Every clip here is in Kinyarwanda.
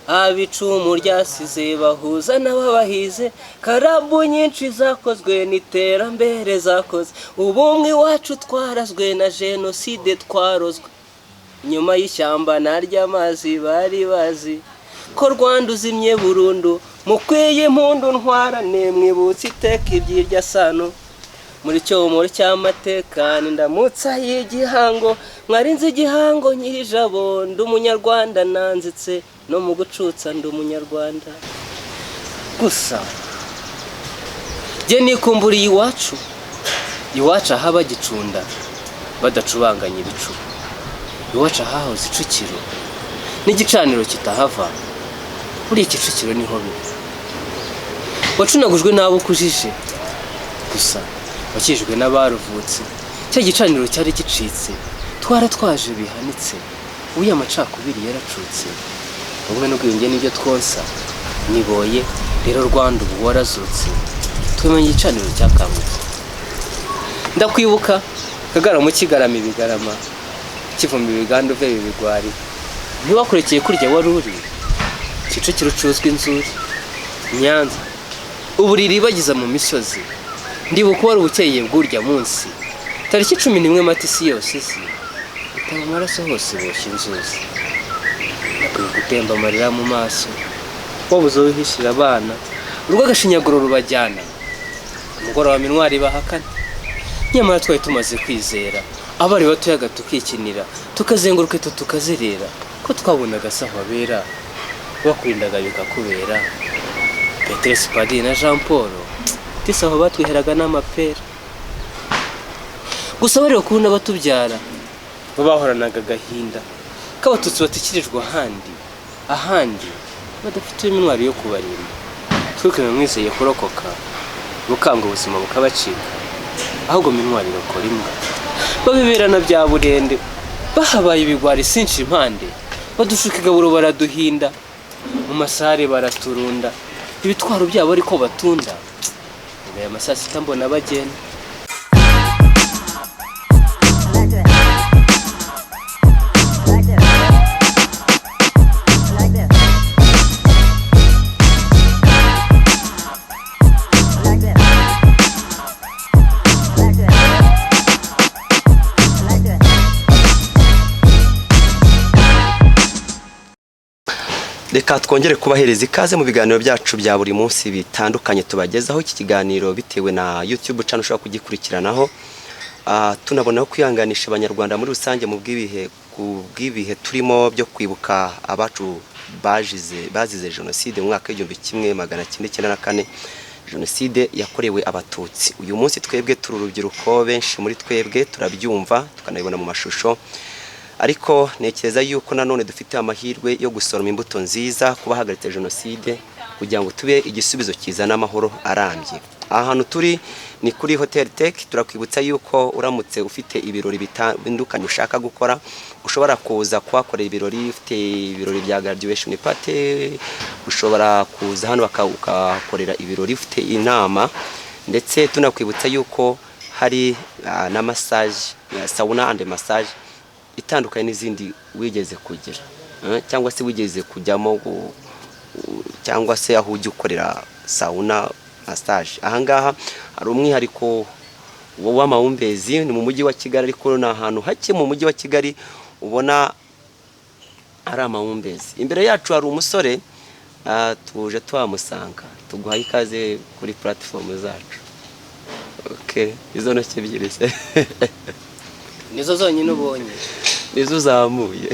Abicumu ryasize bahuza n'ababahize. Karabu nyinshi zakozwe n'iterambere zakoze ubumwe iwacu twarazwe na jenoside twarozwe. Nyuma y'ishyamba nary'amazi bari bazi ko Rwanda uzimye burundu. Mukwiye impundu ntwarane, mwibutse iteka iby'irya sano. Muri cyomoro cy'amateka ndamutsa y'igihango, mwarinze igihango nyirijabo. Ndi umunyarwanda nanzitse no mu gucutsa, ndi umunyarwanda. Gusa jye nikumburiye iwacu, iwacu ahaba gicunda badacubanganya ibicu, iwacu ahahoze icukiro n'igicaniro kitahava. Buriya Kicukiro niho biba. Wacunagujwe n'abo ukujije, gusa wakijwe n'abaruvutse. Cya gicaniro cyari gicitse, twaratwaje bihanitse. Ubu amacakubiri yaracutse, ubumwe n'ubwiyunge nibyo twonsa niboye. Rero Rwanda ubu warazutse, twemenya igicaniro cyakangutse. Ndakwibuka Kagarama kigarama ibigarama, kivuma ibiganda uve ibigwari. Ntiwakurekeye kurya wari uri Kicukiro ucuzwa inzuri, Nyanza uburiri bagiza mu misozi. Ndibuka wari ubukeye bw'urya munsi, tariki 11 Mata, isi yose izi itaba amaraso hose boshye inzuzi. Ndakwibuka gutemba amarira mu maso, wabuze aho uhishira abana, urw'agashinyaguro rubajyana. Umugoroba mintwari bahakana, nyamara twari tumaze kwizera. Abari batoyaga tukikinira, tukazenguruka ito tukazerera, ko twabonaga se aho abera bakurindaga bikakubera. Peteresi Padiri na Jean Paul disi aho batwiheraga n'amapera. Gusa bari bakuru n'abatubyara bo bahoranaga agahinda k'abatutsi batikirijwe ahandi, ahandi badafite intwari yo kubarinda. Twikame mwizeye kurokoka bukanga, ubuzima bukabacika, ahubwo mintwari irokora imbwa. Babiberana bya burende, bahabaye ibigwari sinshi impande, badushuka igaburo baraduhinda, mu masare baraturunda ibitwaro byabo ariko batunda. Aya masaa sita mbona bagenda. Like this. Like this. Like this. Like this. Like this. Reka twongere kubahereza ikaze mu biganiro byacu bya buri munsi bitandukanye tubagezaho. Iki kiganiro bitewe na YouTube channel ushobora kugikurikiranaho. Tunabonaho kwihanganisha abanyarwanda muri rusange mu bw'ibihe, ku bw'ibihe turimo byo kwibuka abacu bazize jenoside mu mwaka w'1994, jenoside yakorewe abatutsi. Uyu munsi twebwe turi urubyiruko, benshi muri twebwe turabyumva tukanabibona mu mashusho, ariko ntekereza yuko nanone dufite amahirwe yo gusoroma imbuto nziza kuba hahagaritse jenoside, kugira ngo tube igisubizo kizana amahoro arambye. Aha hantu turi ni kuri Hotel Tech. Turakwibutsa yuko uramutse ufite ibirori bitandukanye ushaka gukora, ushobora kuza kuhakorera ibirori. Ufite ibirori bya graduation party, ushobora kuza hano ukahakorera ibirori, ufite inama. Ndetse tunakwibutsa yuko hari na massage, sauna and massage itandukanye n'izindi wigeze kugira, cyangwa se wigeze kujyamo, cyangwa se aho ujya ukorera sauna massage. Ahangaha hari umwihariko w'amahumbezi. Ni mu mujyi wa Kigali, ariko ni ahantu hake mu mujyi wa Kigali ubona ari amahumbezi. Imbere yacu hari umusore, tuje tuhamusanga. Tuguhaye ikaze kuri platform zacu. Okay, izo ntoki ebyiri se? Nizo zonyine ubonye? Nizo uzamuye.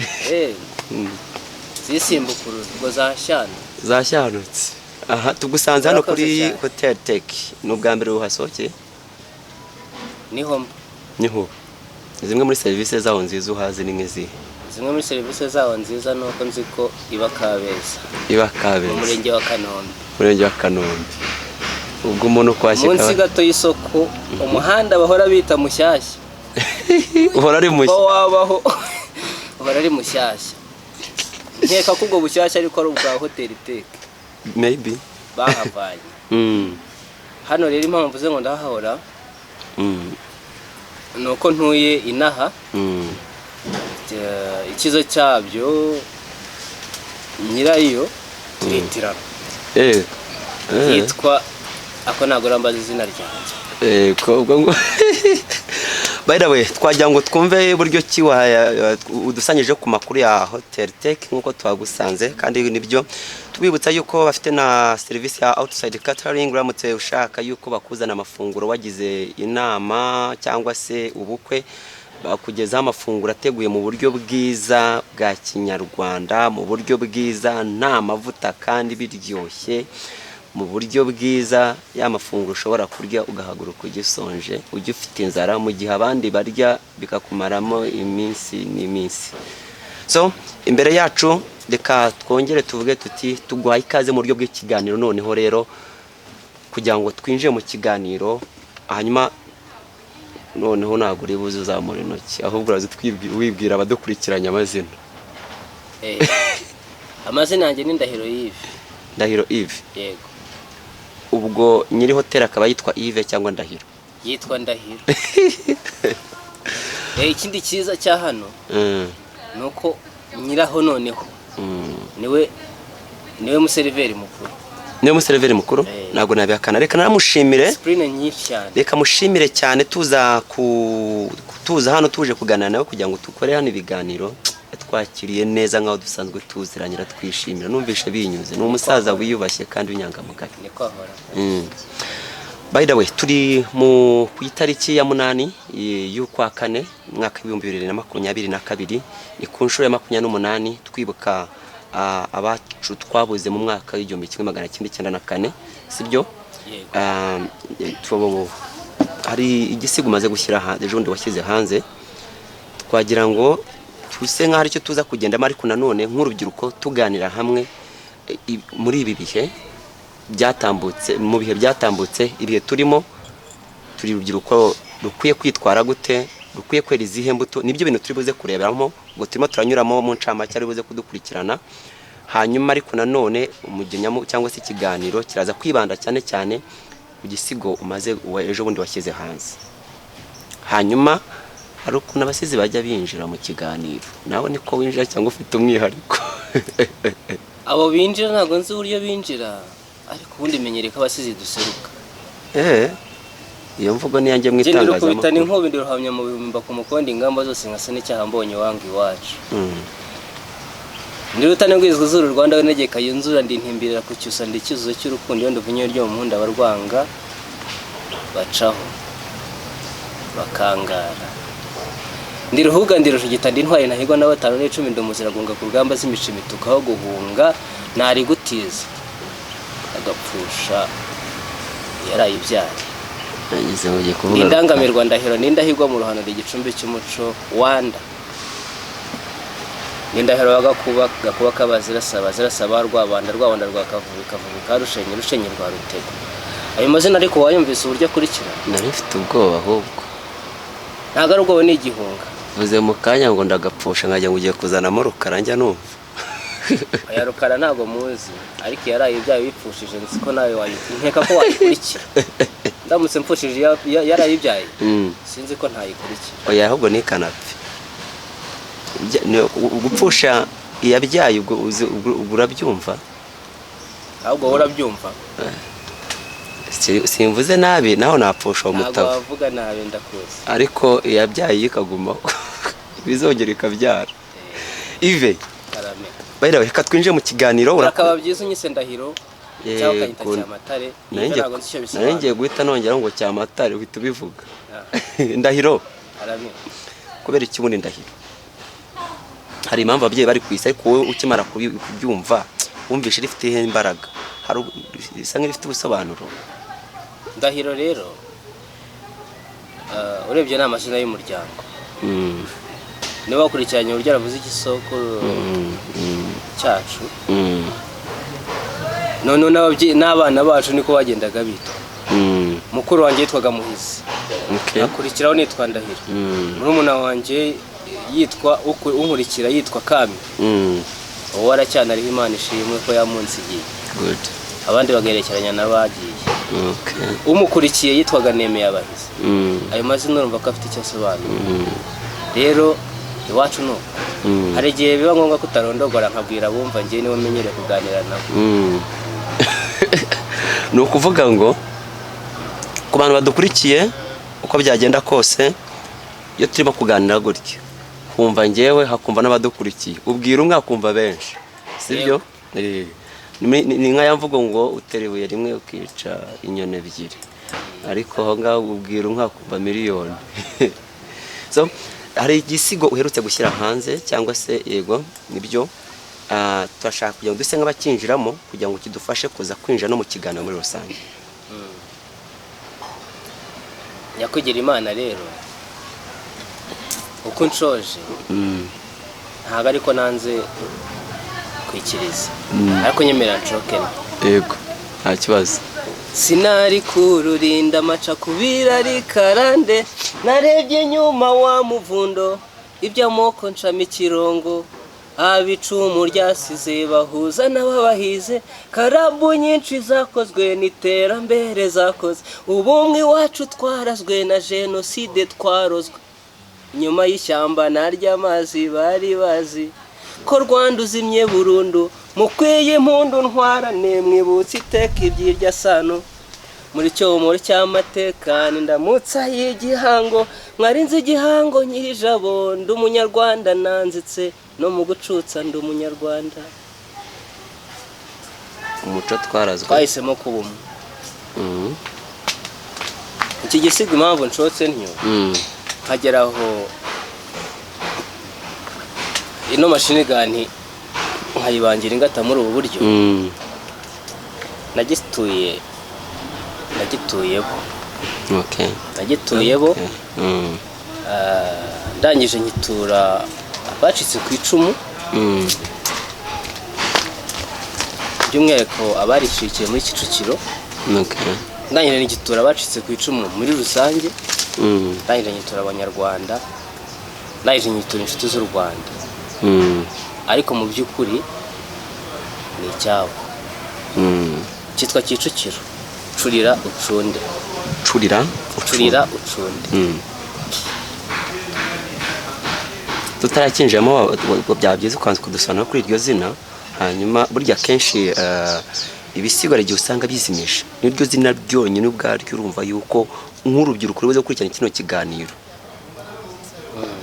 Zisimbukurura ubwo zashyana. Zashanutse. Aha tugusanze hano Murakoze kuri cyane. Hotel Tech. Ni ubwa mbere uhasohokeye? Niho mba. Niho. Zimwe muri serivisi zaho nziza uhazi ni nk'izihe? Zimwe muri serivisi zaho nziza ni uko nzi ko iba Kabeza. Iba Mu Kabeza. murenge wa Kanombe. Murenge wa Kanombe. Ubwo umuntu kwashyika Munsi gato y'isoko, umuhanda bahora bita mushyashya. Uhora ari mushya. Ko wabaho uhora ari mushyashya. Nkeka ko ubwo bushyashya ariko ari ubwa Hoteli Tech. Maybe. Bahavanye hano. Rero impamvu mvuze ngo ndahahora ni uko ntuye inaha. Icyiza cyabyo Nyirayo turitirana. Yitwa ako, ntabwo urambaza izina ryanjye. Ko ubwo ngo by the way twagira ngo twumve uburyo ki udusanyije ku makuru ya Hotel Tech nk'uko twagusanze, kandi nibyo tubibutsa yuko bafite na serivisi ya outside catering. Uramutse ushaka yuko bakuzana amafunguro, wagize inama cyangwa se ubukwe, bakugezaho amafunguro ateguye mu buryo bwiza bwa kinyarwanda, mu buryo bwiza, nta mavuta kandi biryoshye, mu buryo bwiza, ya mafunguro ushobora kurya ugahaguruka ugisonje, ujya ufite inzara, mu gihe abandi barya bikakumaramo iminsi n'iminsi. So imbere yacu reka twongere tuvuge tuti tuguhaye ikaze mu buryo bw'ikiganiro. Noneho rero kugira ngo twinjire mu kiganiro, hanyuma noneho ntabwo uri buze uzamura intoki, ahubwo uraza wibwira abadukurikiranye amazina. Amazina yanjye ni Ndahiro Yves. Ndahiro Yves? Yego. Ubwo nyiri hoteli akaba yitwa Yves cyangwa Ndahiro? Yitwa Ndahiro. Ikindi cyiza cya hano ni uko nyiraho noneho niwe museriveri mukuru. Niwe museriveri mukuru? Eh. Ntabwo nabihakana, reka naramushimire. Discipline nyinshi cyane. Reka mushimire cyane. Tuza hano tuje kuganira nawe kugira ngo dukore hano ibiganiro, twakiriye neza nk'aho dusanzwe tuziranye, twishimira, numvishe binyuze. Ni umusaza wiyubashye kandi w'inyangamugayo. Niko ahora. By the way, turi mu ku itariki ya 8 y'ukwa kane, umwaka w'2022, ni ku nshuro ya 28 twibuka abacu twabuze mu mwaka w'1994, sibyo? Yego. Hari igisigo umaze gushyira hanze, ejo bundi washyize hanze, twagira ngo tuse nk'aho aricyo tuza kugendamo, ariko nanone nk'urubyiruko tuganira hamwe muri ibi bihe byatambutse, mu bihe byatambutse, ibihe turimo, turi urubyiruko rukwiye kwitwara gute, rukwiye kwera izihe mbuto? Nibyo bintu turi buze kureberamo, ngo turimo turanyuramo mu ncamake ari buze kudukurikirana. Hanyuma ariko nanone umugenyamo cyangwa se ikiganiro kiraza kwibanda cyane cyane ku gisigo umaze ejo bundi washyize hanze. Hanyuma hari ukuntu abasizi bajya binjira mu kiganiro, nawe niko winjira cyangwa ufite umwihariko? Abo binjira ntabwo nzi uburyo binjira, ariko ubundi menyereye ko abasizi duseruka. Iyo mvugo ni iyanjye mu Njye ndirukubita itangazamakuru. n'inkubi, ndiruhamya mu bihumbi ku mukondo, ingamba zose nkasa n'icyaha mbonye wanga iwacu. Ndi rutanengwizwa zuru Rwanda w'integeka yunzura, ndi ntimbirira ku cyusa, ndi icyuzuzo cy'urukundo, iyo nduvunye ryo mu mpunda abarwanga bacaho bakangara. Ndi ruhuga, ndi rujugita, ndi intwari ntahigwa na batanu n'icumi, ndi umuziragunga ku rugamba z'imico imituka, aho guhunga narigutiza agapfusha yarayibyara. Nagize ngo ugiye kuvuga. Ndi indangamirwa ndahiro, ni indahigwa mu ruhando, ndi igicumbi cy'umuco wanda, ni indahiro wa Gakuba, Gakuba k'abazirasaba, zirasaba Rwabanda, Rwabanda rwa Kavubi, Kavubi ka Rushenyi, Rushenyi rwa Rutego. Ayo mazina ariko wayumvise uburyo akurikira? Nari mfite ubwoba ahubwo. Ntabwo ari ubwoba, ni igihunga. Uvuze mu kanya ngo ndagapfusha, nkajya ngo ugiye kuzanamo Rukara, njya numva. Aya Rukara ntabwo muzi, ariko yaraye ibyaye bipfushije, nzi ko nawe nkeka ko wayikurikira ndamutse mpfushije yarayibyaye. Sinzi ko ntayikurikira. Oya, ahubwo ni kanapfe. Gupfusha iyabyaye, ubwo ubwo urabyumva. Ahubwo wowe urabyumva. Simvuze nabi, naho napfusha uwo Ntabwo mutavu. wavuga nabi, ndakuzi. Ariko iyabyaye yo ikagumaho, bizongera ikabyara ive. Karame. By the way, reka twinjire mu kiganiro. Birakaba byiza unyise Ndahiro cyangwa ukanyita Yego. Cyamatare. Nari Ibyo ngiye ntabwo nzi icyo nari bisobanura. ngiye guhita nongeraho ngo Cyamatare, uhita ubivuga. Ah, Ndahiro. Karame. Kubera iki ubundi Ndahiro? Hari impamvu ababyeyi bari ku isi, ariko wowe ukimara kubyumva wumvishe rifite iyihe imbaraga? Hari risa nk'irifite ubusobanuro. Ndahiro rero, urebye ni amazina y'umuryango. Niba wakurikiranye uburyo aravuze igisokuru cyacu, noneho n'ababyeyi n'abana bacu niko bagendaga bitwa. Mukuru wanjye yitwaga Muhizi, akurikiraho nitwa Ndahiro. Murumuna wanjye yitwa unkurikira yitwa Kami. Uwo aracyanariho, Imana ishimwe ko yamunsigiye. Good. Abandi bagaherekeranya n'abagiye. Umukurikiye yitwaga Nemeye Abahizi. Ayo mazina urumva ko afite icyo asobanura. Rero Iwacu ni uko. Hari igihe biba ngombwa ko utarondogora, nkabwira abumva, njye niwe menyereye kuganira nabo. Ni ukuvuga ngo ku bantu badukurikiye, uko byagenda kose, iyo turimo kuganira gutya, kumva ngewe hakumva n'abadukurikiye, ubwira umwe akumva benshi, sibyo? Ni nka ya mvugo ngo utera ibuye rimwe ukica inyoni ebyiri, ariko aho ngaho ubwira umwe akumva miliyoni. So hari igisigo uherutse gushyira hanze, cyangwa se yego nibyo. Turashaka kugira ngo duse nk'abakinjiramo kugira ngo kidufashe kuza kwinjira no mu kiganiro muri rusange. Nyakugira Imana rero, uko nshoje, ntabwo ariko nanze kwikiriza, ariko nyemera nshoke. Yego, nta kibazo. Sinari kururinda amacakubiri ari karande, narebye nyuma wa muvundo, iby'amoko ncamo ikirongo. Abicumu ryasize bahuza n'ababahize, karabu nyinshi zakozwe n'iterambere zakoze, ubumwe iwacu twarazwe na jenoside twarozwe. Nyuma y'ishyamba nary'amazi bari bazi ko Rwanda uzimye burundu, mukwiye impundu ntwarane, mwibutse iteka iby'irya sano. Muri cyomoro cy'amateka ndamutsa y'igihango, mwarinze igihango nyirijabo. Ndi Umunyarwanda nanzitse, no mu gucutsa ndi Umunyarwanda. Umuco twarazwe. Twahisemo kuba umwe. Iki gisigo, impamvu nshotse ntyo, nkagera aho ino machine gun nkayibangira ingata muri ubu buryo, nagituyeho. Nagituyebo. Ndangije nyitura abacitse ku icumu, by'umwihariko abaricikiye muri Kicukiro. Ndangije ngitura abacitse ku icumu muri rusange. Ndangije nyitura Abanyarwanda, ndangije nyitura inshuti z'u Rwanda. Ariko mu by'ukuri ni icyabo. Cyitwa Kicukiro Curira Ucunde. Curira. Curira Ucunde. Tutarakinjiramo, byaba byiza ukanza kudusobanura kuri iryo zina. Hanyuma burya akenshi ibisigo hari igihe usanga bizimisha, niryo zina ryonyine ubwaryo, urumva yuko nk'urubyiruko rubuze gukurikirana kino kiganiro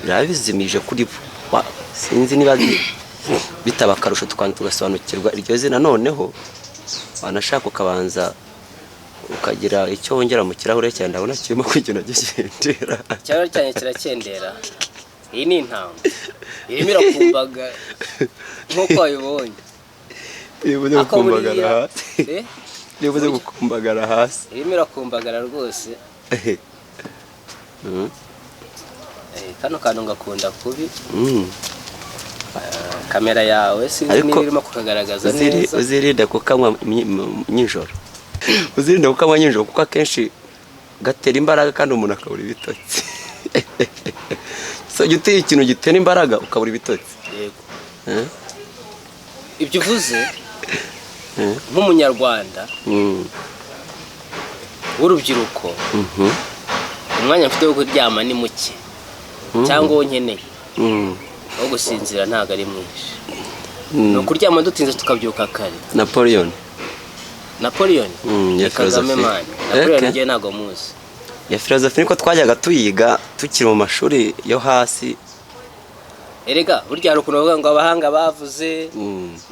biraba bizimije kuri bo. Sinzi niba bitaba akarusho tukanza tugasobanukirwa iryo zina, noneho wanashaka ukabanza ukagira icyo wongera mu kirahure cyawe, ndabona kirimo kugenda gikendera. Icyaro cyanjye kirakendera. Iyi ni intama irimo irakumbaga nk'uko wabibonye. Iribuze Ako gukumbagara buriya hasi. Eh? Iribuze gukumbagara hasi. Irimo irakumbagara rwose. Kano kantu ngakunda kubi. Kamera yawe sinzi Ariko niba irimo kukagaragaza neza. Uzirinde kukanywa nijoro, uzirinde kukanywa nijoro, kuko akenshi gatera imbaraga kandi umuntu akabura ibitotsi. So jya uteye ikintu gitera imbaraga ukabura ibitotsi. Yego. Eh? Ibyo uvuze, Eh? nk'Umunyarwanda w'urubyiruko, umwanya mfite wo kuryama ni muke, cyangwa uwo nkeneye wo gusinzira ntabwo ari mwinshi. Ni ukuryama dutinze tukabyuka kare. Napoleon. Napoleon Ya ni Kagame. philosophy. Man, Napoleon njyewe ntabwo muzi. Ya filozofi niko twajyaga tuyiga tukiri mu mashuri yo hasi. Erega burya hari ukuntu bavuga ngo abahanga bavuze,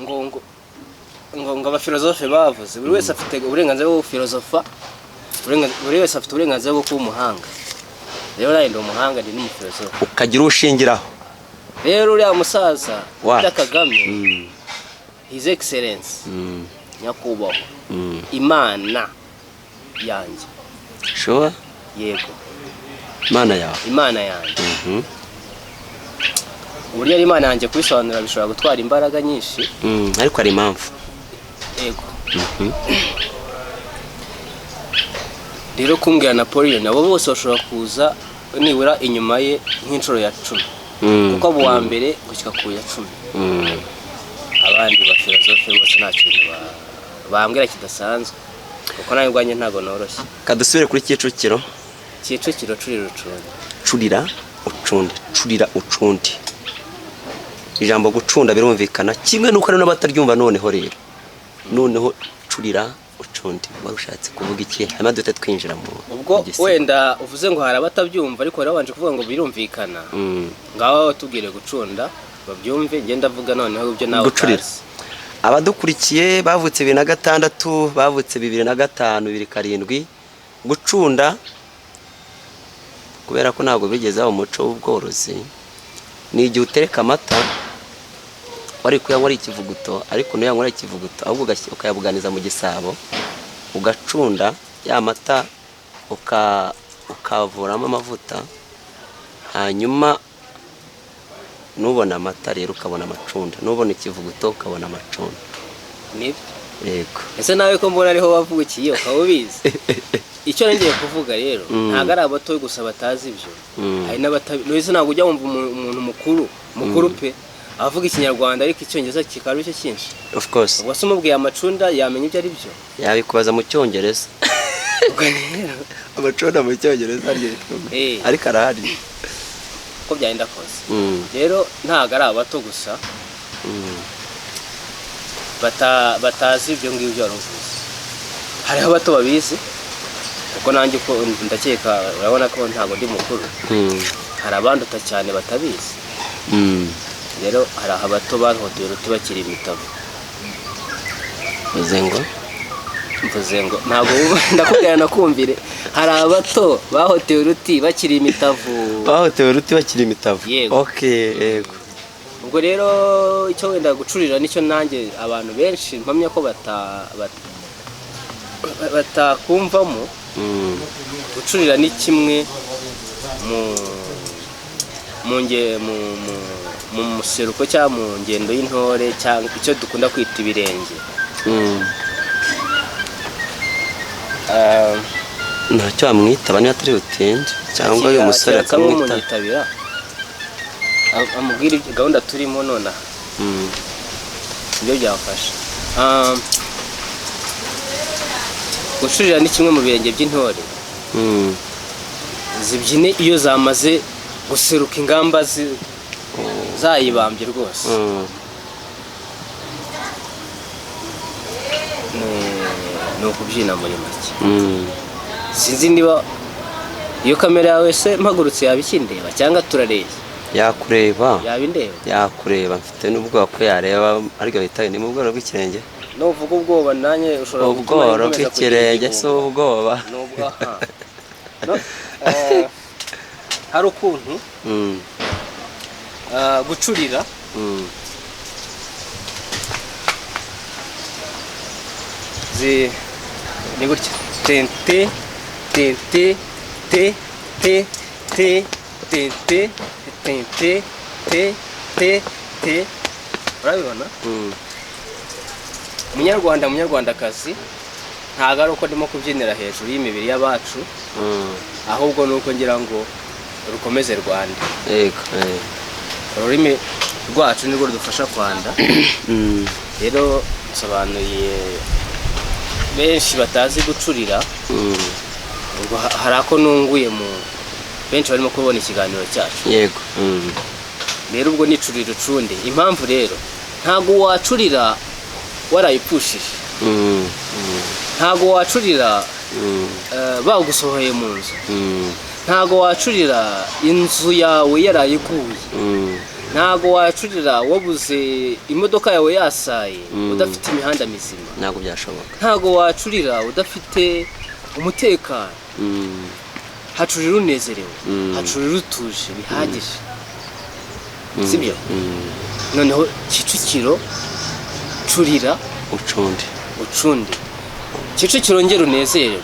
ngo abafilozofe bavuze. Buri wese afite uburenganzira bwo gufilozofa, buri wese afite uburenganzira bwo kuba umuhanga. Rero nanjye ndi umuhanga, ndi n'umufilozofe. Ukagira uwo ushingiraho. Rero uriya musaza Wacu. Peter Kagame, His Excellence, nyakubahwa, Imana yanjye. Sure. Yego. Imana yawe. Imana yanjye. Uburyo ari Imana yanjye, kubisobanura bishobora gutwara imbaraga nyinshi. Ariko hari impamvu. Yego. Rero kumbwira Napoleon, abo bose bashobora kuza nibura inyuma ye nk'inshuro ya 10, kuko abo uwa mbere gushyika ku ya 10. Abandi bafilozofe bose nta kintu bambwira kidasanzwe, kuko nawe ubwanjye ntabwo noroshye. Kadusubire kuri Kicukiro. Kicukiro Curira Ucunde. Curira Ucunde, Curira Ucunde. Ijambo gucunda birumvikana kimwe nuko hari n'abataryumva. Noneho rero, noneho curira ucundi, wari ushatse kuvuga iki? Hanyuma duhite twinjira mu Ubwo mu gisigo. Wenda uvuze ngo hari abatabyumva, ariko wari wabanje kuvuga ngo birumvikana. Ngaho tubwire gucunda babyumve, ngenda avuga noneho ibyo nawe Gucurira. utazi. Abadukurikiye bavutse 2006, bavutse 2005, 2007, gucunda, kubera ko ntabwo bigeze haba umuco w'ubworozi, ni igihe utereka amata wari kuyanywa ari ikivuguto, ariko ntuyanywa ari ikivuguto, ahubwo ukayabuganiza mu gisabo, ugacunda ya mata, ukavuramo amavuta. Hanyuma nubona amata rero ukabona amacunda, nubona ikivuguto ukabona amacunda. Nibyo. Yego. Ese nawe ko mbona ariho wavukiye ukaba ubizi? Icyo ngiye kuvuga rero, ntabwo ari abato gusa batazi ibyo. Hari n'abatabi. Ese ntabwo ujya wumva umuntu mukuru mukuru pe avuga Ikinyarwanda ariko Icyongereza kikaba aricyo cyinshi? Of course. Ubwo se umubwiye amacunda yamenya ibyo ari byo? Yabikubaza mu Cyongereza. Ubwo rero Amacunda mu Cyongereza ariko arahari. Uko byagenda kose rero, ntabwo ari abato gusa batazi ibyo ngibyo wari uvuze. Hariho abato babizi, kuko nanjye uko ndakeka, urabona ko ntabwo ndi mukuru. Hari abanduta cyane batabizi. Rero hari abato bahotoye uruti bakiri imitavu. Uvuze ngo? Mvuze ngo ntabwo ndakubwira nakumvire, hari abato bahotewe uruti bakiri imitavu. Bahotewe uruti bakiri imitavu. Yego. Okay, yego. Ubwo rero icyo wenda gucurira nicyo nanjye abantu benshi mpamya ko batakumvamo. Gucurira ni kimwe mu museruko cyangwa mu ngendo y'intore, cyangwa icyo dukunda kwita ibirenge. Ntacyo wamwitaba niba atari butinde, cyangwa uyu musore kereka akamwitaba. Nk'umunyitabira amubwira gahunda turimo nonaha, nibyo byafasha. Gucurira ni kimwe mu birenge by'intore zibyine iyo zamaze guseruka ingamba zayibambye rwose. Ni ukubyina muri make. Sinzi niba iyo kamera yawe se mpagurutse yaba ikindeba cyangwa turareye. Yakureba. Yaba indeba? Yakureba. Mfite n'ubwoba ko yareba, ariko bitaye ni mu bworo bw'ikirenge. Nuvuga ubwoba nanjye ushobora gutuma Ubworo nkomeza kugira bw'ikirenge si igihunga. ubwoba. Ni aha. No, hari ukuntu gucurira ni gutya: tente tente te te te tente tente te te te, urabibona? Munyarwanda, munyarwandakazi, ntabwo ari uko ndimo kubyinira hejuru y'imibiri y'abacu, ahubwo ni uko ngira ngo rukomeze Rwanda. Yego. Ururimi rwacu nirwo rudufasha kwanda. Rero nsobanuye benshi batazi gucurira. Ubwo hari ako nunguye mu benshi barimo kubona ikiganiro cyacu. Yego. Rero ubwo nicurira ucunde. Impamvu rero, ntabwo wacurira warayipfushije. Ntabwo wacurira bagusohoye mu nzu. Ntabwo wacurira inzu yawe yarayiguye. Ntabwo wacurira wabuze imodoka yawe yasaye, udafite imihanda mizima. Ntabwo byashoboka. Ntabwo wacurira udafite umutekano. Hacurira unezerewe, hacurira utuje bihagije, sibyo? Noneho Kicukiro, curira Ucundi. ucunde. Kicukiro, ngera unezererwe.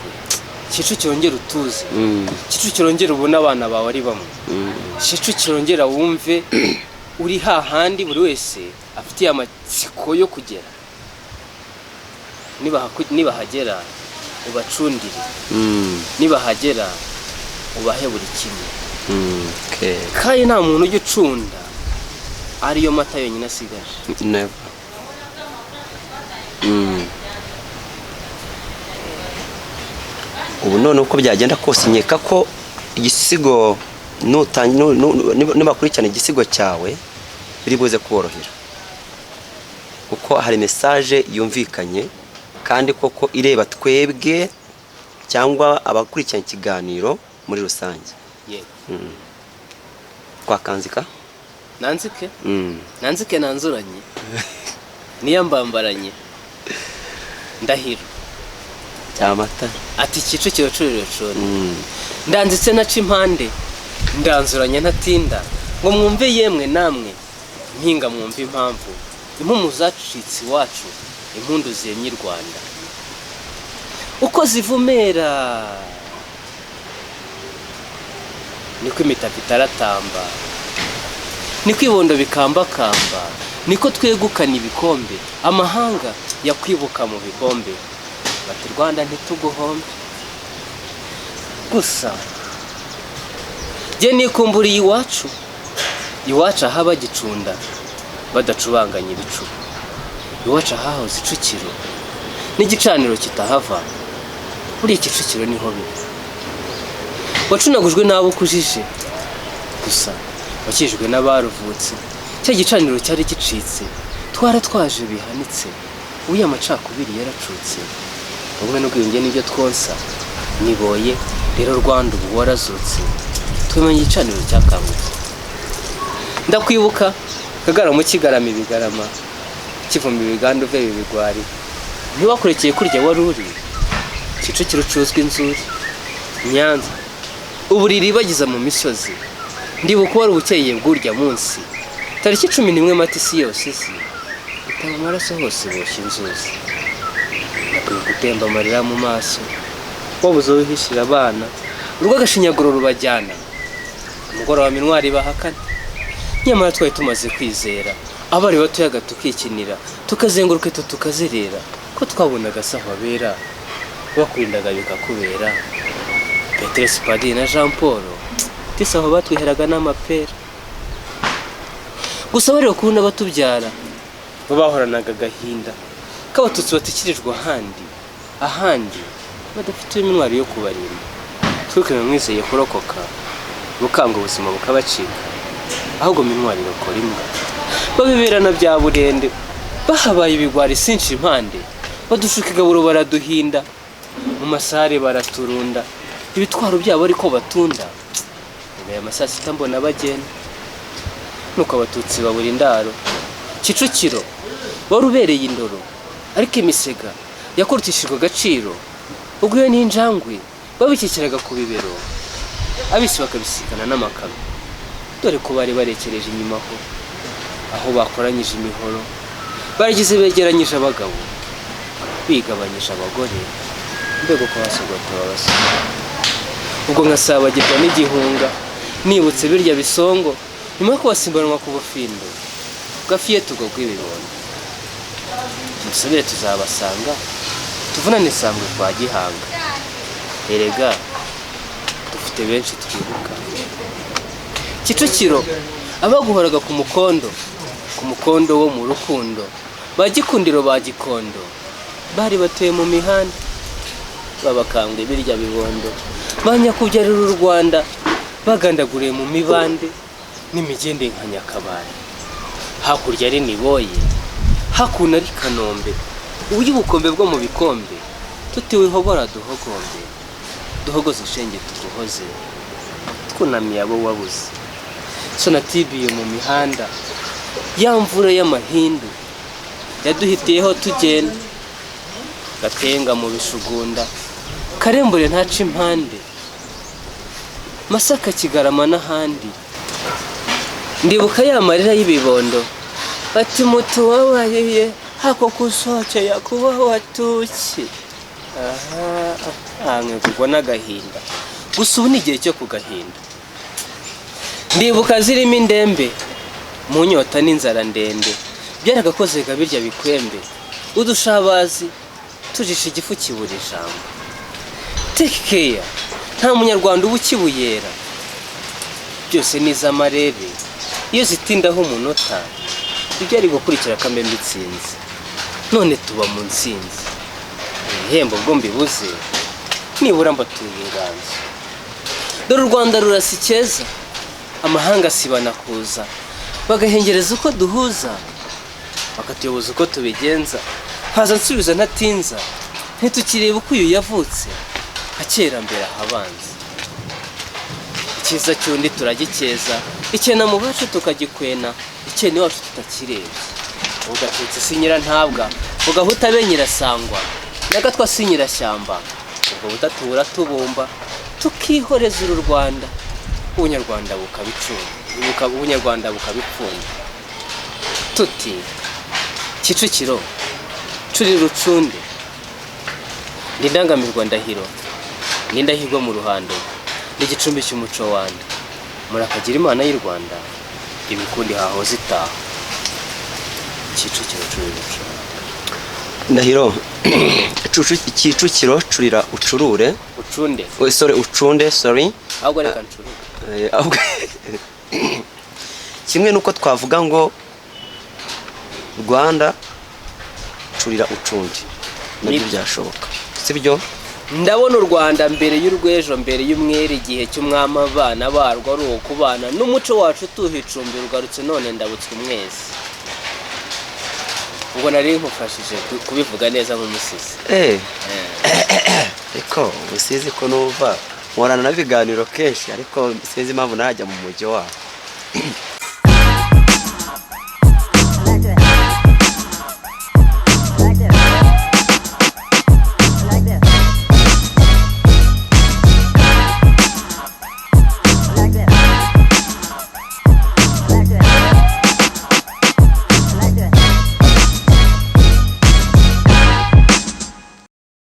Kicukiro, ngera utuze. Kicukiro, ngera ubone abana bawe ari bamwe. Kicukiro, ngera wumve uri hahandi buri wese afitiye amatsiko yo kugera. Nibahagera ubacundire. Nibahagera ubahe buri kimwe. Okay. Kandi nta muntu ujya ucunda ariyo mata yonyine asigaje. Never. Ubu none uko byagenda kose, nkeka ko igisigo nibakurikirana igisigo cyawe. Biri buze kuborohera kuko hari message yumvikanye kandi koko ireba twebwe cyangwa abakurikirana ikiganiro muri rusange. Yego. Twakanzika. Nanzike. Nanzike nanzuranye niyo mbambaranye ndahiro. Cyamatara. Ati Kicukiro curiro curi. Ndanzitse naca impande, ndanzuranye ntatinda ngo mwumve yemwe namwe mpinga, mwumve impamvu impumu zacitse iwacu, impundu ziyemye i Rwanda uko zivumera, niko imitaka itaratamba, niko ibondo bikambakamba, niko twegukana ibikombe amahanga yakwibuka mu bikombe bati Rwanda ntituguhombe. Gusa jye nikumburiye iwacu, iwacu ahaba gicunda badacubanganya ibicu, iwacu ahahoze icukiro n'igicaniro kitahava. Buriya Kicukiro niho biba wacunagujwe n'abo ukujije, gusa wakijwe n'abaruvutse. Cya gicaniro cyari gicitse, twaratwaje bihanitse, ubu amacakubiri yaracutse, ubumwe n'ubwiyunge nibyo twonsa niboye. Rero Rwanda ubu warazutse, tumenya igicaniro cyakangutse. Ndakwibuka Kagarama kigarama ibigarama kivuma ibiganda uve ibigwari, ntiwakurekeye kurya wari uri Kicukiro ucuzwa inzuri, Nyanza uburiri bagiza mu misozi. Ndibuka wari ubukeye bw'urya munsi tariki 11 Mata, isi yose izi itaba amaraso hose boshye inzuzi. Ndakwiye gutemba amarira mu maso, wabuze wihishira abana, urw'agashinyaguro rubajyana umugoroba mintwari bahakana. Nyamara twari tumaze kwizera abari batoyaga, tukikinira, tukazenguruka ito tukazerera, ko twabonaga se aho abera bakurindaga bikakubera. Peteresi Padiri na Jean Paul tisi aho batwiheraga n'amapera. Gusa bareba kubona batubyara bo bahoranaga agahinda k'abatutsi batikirijwe ahandi ahandi badafite intwari yo kubarinda. Twikaba mwizeye kurokoka bukanga ubuzima bukabacika, ahubwo mintwari irokora imbwa babiberana bya burende, bahabaye ibigwari sinshi impande, badushuka igaburo baraduhinda, mu masare baraturunda ibitwaro byabo ariko batunda. Ubu aya masaa sita mbona bagenda, nuko abatutsi babura indaro. Kicukiro wari ubereye indoro, ariko imisega yakurutishijwe agaciro. Ubwo iyo n'injangwe babikekeraga ku bibero, abisi bakabisikana n'amakamyo, dore ko bari barekereje inyuma aho aho bakoranyije imihoro, baragize begeranyije abagabo bigabanyije abagore, mbega uko basogota abasore. Ubwo nkasabagirwa n'igihunga nibutse birya bisongo nyuma yo kubasimbanwa ku bufindo bwa fiyetugo bw'ibibondo. Musubire tuzabasanga tuvunane isambwe kwa Gihanga, erega dufite benshi twibuka. Kicukiro abaguhoraga ku mukondo, ku mukondo wo mu rukundo, ba Gikundiro ba Gikondo bari batuye mu mihanda, babakambwe birya bibondo, ba nyakubyarira u Rwanda bagandaguriye mu mibande n'imigende nka Nyakabanda. Hakurya ari Niboye, hakuno ari Kanombe, uburyo ubukombe bwo mu bikombe tutiwihobora duhogombe, duhogoze shenge tuguhoze twunamiye abo wabuze. Sonatibiye mu mihanda ya mvura y'amahindu yaduhitiyeho tugenda, Gatenga mu bishugunda, Karembure ntaca impande, Masaka Kigarama n'ahandi. Ndibuka ya marira y'ibibondo bati mutubabarire hako kusoke yakuba watuki. Aha nkegurwa n'agahinda, gusa ubu ni igihe cyo kugahinda. Ndibuka zirimo indembe mu nyota n'inzara ndende, byaragakoze birya bikwembe, udushabazi tujisha igifu kibura ijambo. Take care, nta munyarwanda uba ukibuyera, byose ni iz'amarebe iyo zitindaho umunota ibyo ari gukurikira kamembe itsinzi. None tuba mu ntsinzi, ibihembo bwo mbibuze nibura mbatuye inganzo. Dore u Rwanda rurasa icyeza, amahanga asibana kuza. Bagahengereza uko duhuza, bakatuyoboza uko tubigenza. Nkaza nsubiza ntatinza, ntitukireba uko uyu yavutse, nka kera mbere ahabanza. Icyiza cy'undi turagikeza, icyena mu bacu tukagikwena, icyena iwacu tutakirebye. Ugatutsi si nyirantabwa, ugahuta abe nyirasangwa, n'agatwa si nyirashyamba. Ubwo butatu buratubumba, tukihoreza uru Rwanda, ubunyarwanda bukabicunda, ubunyarwanda bukabipfunda. Tuti Kicukiro curira ucunde, ndi indangamirwa ndahiro, ni indahirwa mu ruhando, n'igicumbi cy'umuco wanda. Murakagira Imana y'u Rwanda, imikundi hahoze itaha. Kicukiro curira ucunde. Ndahiro, Kicukiro curira ucurure. Ucunde. Oh, sorry, ucunde, sorry. Ahubwo reka ncurure. Kimwe nuko twavuga ngo Rwanda curira ucunde, nabyo Nibyo. byashoboka, sibyo? Ndabona u Rwanda mbere y'urw'ejo, mbere y'umwere, igihe cy'umwami abana barwo ari uwo kubana n'umuco wacu tuhicumbi ugarutse none ndabutswe umwezi. Ubwo nari nkufashije kubivuga neza nk'umusizi. Ariko usizi ko numva nkorana n'ibiganiro kenshi, ariko sinzi impamvu najya mu mujyi waho.